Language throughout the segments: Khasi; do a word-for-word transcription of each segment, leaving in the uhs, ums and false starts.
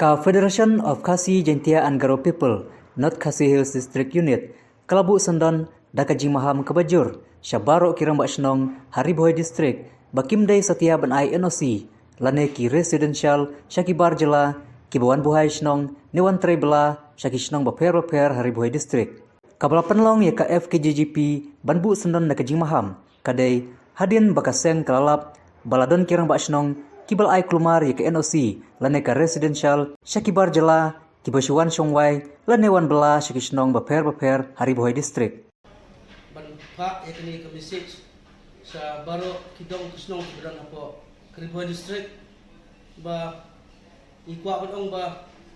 Ka Federation of Khasi Jaintia and Garo People, North Khasi Hills District Unit, ka la buh syndon da ka jingmaham kaba jur sha baroh ki rangbah shnong ha Ri Bhoi District ba kim dei satia ban ai N O C lane ki residential sha ki bar jylla kiba wan buhai shnong ne wan trei bylla sha ki shnong bapher bapher ha Ri Bhoi District. Kaba la pynlong ïa ka F K J G P ban buh syndon da ka jingmaham ka dei hadien ba ka seng ka la lap ba la don ki rangbah shnong kiba la ai kulmar ïa ka N O C lane ka residential sha ki bar jylla kiba shu wan shong wai lane wan bylla sha ki shnong bapher bapher ha Ri Bhoi District. Ban phah ïa kane ka message sha baroh ki dong ki shnong kiba don hapoh ka Ri Bhoi District ba ngi kwah ban ong ba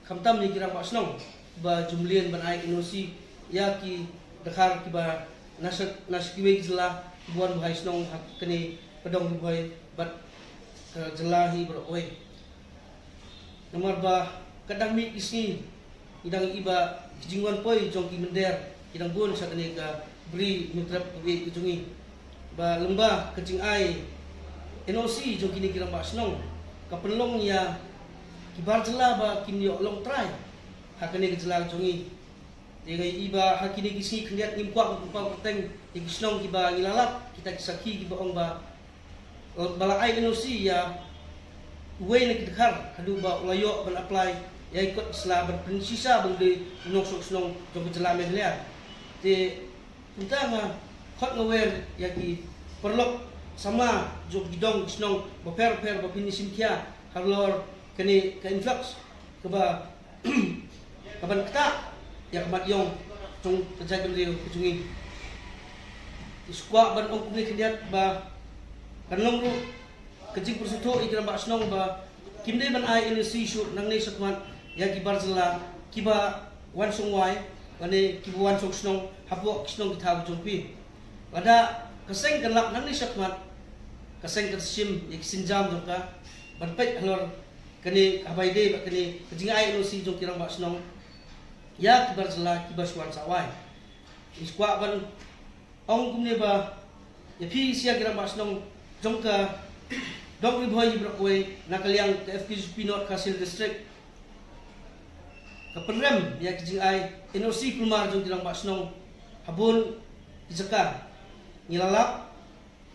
khamtam ïa ki rangbah shnong ba ju mlien ban ai N O C ïa ki dkhar kiba na sha na sha kiwei ki jylla kiba wan buhai shnong ha kane ka dong Ri Bhoi bad ka jylla hi baroh kawei. Namar ba ka dang mih ki sngi ngi dang ïohi ba ki jingwan poi jong ki mynder ki dang bun sha kane ka Bri Hynñiewtrep kawei ka jong ngi. Ba lyngba ka jingai N O C jong kine ki rangbah shnong ka pynlong ïa ki bar jylla ba kin ïoh long trai ha kane ka jylla ka jong ngi. Te nga ïohi ba ha kine ki sngi khyndiat ngim kwah ban pynpaw kyrteng ïa ki shnong kiba ngi la lap kita ki sakhi kiba ong ba ba la ai N O C ïa uwei na ki dkhar haduh ba u la ïoh ban apply ïa i kot sla ban pynshisha ban dei u nongshong shnong jong ka jylla Meghalaya. Te kumta nga khot nga wer ïa ki paralok samla jong ki dong ki shnong bapher bapher ba phin ïashim khia halor kane ka influx kaba kaban ktah ïa ka mat ïong jong ka jaitbynriew ka jong ngi. Ngi sngewkwah ban ong kumne khyndiat ba kan long ruh ka jingpynsngewthuh ïa ki rangbah shnong ba kim dei ban ai N O C shuh nangne shakhmat ïa ki bar jylla kiba wan shong wai lane kiba wan shong shnong hapoh ki shnong ki thaw ka jong phi. Lada ka seng kan lap nangne shakhmat ka seng kan shim ïa ki sienjam jong ka ban peit halor kane haba ïadei bad kane ka jingai N O C jong ki rangbah shnong ïa ki bar jylla kiba shu wan shong wai. Ngi sngewkwah ban ong kumne ba ïa phi sha ki rangbah shnong jong ka dong Ri Bhoi hi baroh kawei na ka liang ka F K J P North Khasi Hills District ka pynrem ïa ki jingai N O C kulmar jong ki rangbah shnong ha bun ki jaka. Ngi la lap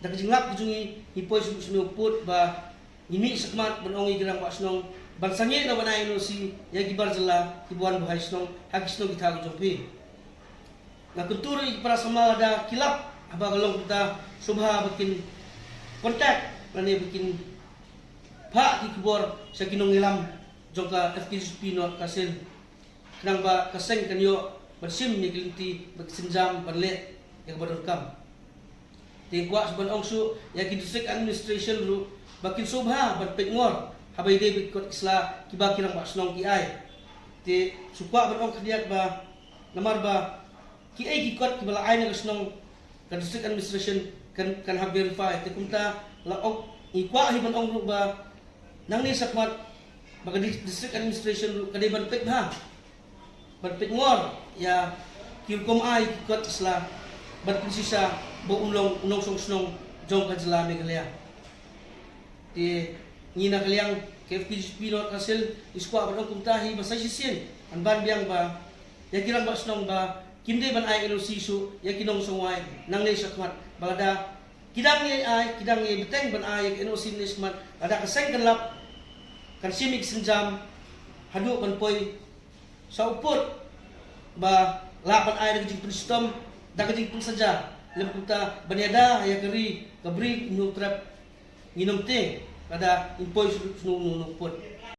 da ka jinglap ka jong ngi ngi poi sha u pud ba ngi mih shakhmat ban ong ïa ki rangbah shnong ban sangeh noh ban ai N O C ïa ki bar jylla kiba wan buhai shnong ha ki shnong ki thaw ka jong phi. Nga kyntu ruh ïa ki para samla lada ki lap haba ka long kumta sngewbha ba kin contact lane ba kin phah ki khubor sha ki nongïalam jong ka F K J P North Khasi Hills. Khnang ba ka seng kan ïoh ban shim ïa ki lynti bad ki sienjam ban leh ïa kaba donkam. Te kwah shuh ban ong shuh ïa ki district administration ruh ba kin sngewbha ban peit ngor haba ïadei bad ki kot ki sla kiba ki rangbah shnong ki ai. Te shu kwah ban ong khyndiat ba namar ba kiei ki kot kiba la ai na ka shnong ka district administration kan kan hap verify. Te kumta la ong ngi kwah hi ban ong ruh ba nangne shakhmat ba ka dis- district administration ruh ka dei ban peit bha ban peit ngor ïa ki rukom ai ki kot ki sla ban pynshisha ba un long u nongshong shnong jong ka jylla Meghalaya. Te ngi na ka liang ka F K J P North Khasi Hills ngi sngewkwah ban ong kumta hi ba sa shisien ban ban biang ba ïa ki rangbah shnong ba kim dei ban ai N O C shuh ïa ki nongshong wai nangne shakhmat ba lada ki dang ïa ai ki dang ïa bteng ban ai ïa ki N O C nangne shakhmat lada ka seng kan lap kan shim ïa ki sienjam haduh ban poi sha u pud ba lah ban ai da ka jingpynshitom da ka jingpynsaja lem kumta ban ïada ïa ka ri ka Bri Hynñiewtrep. Ngin ym tieng lada ngin poi sha u pud.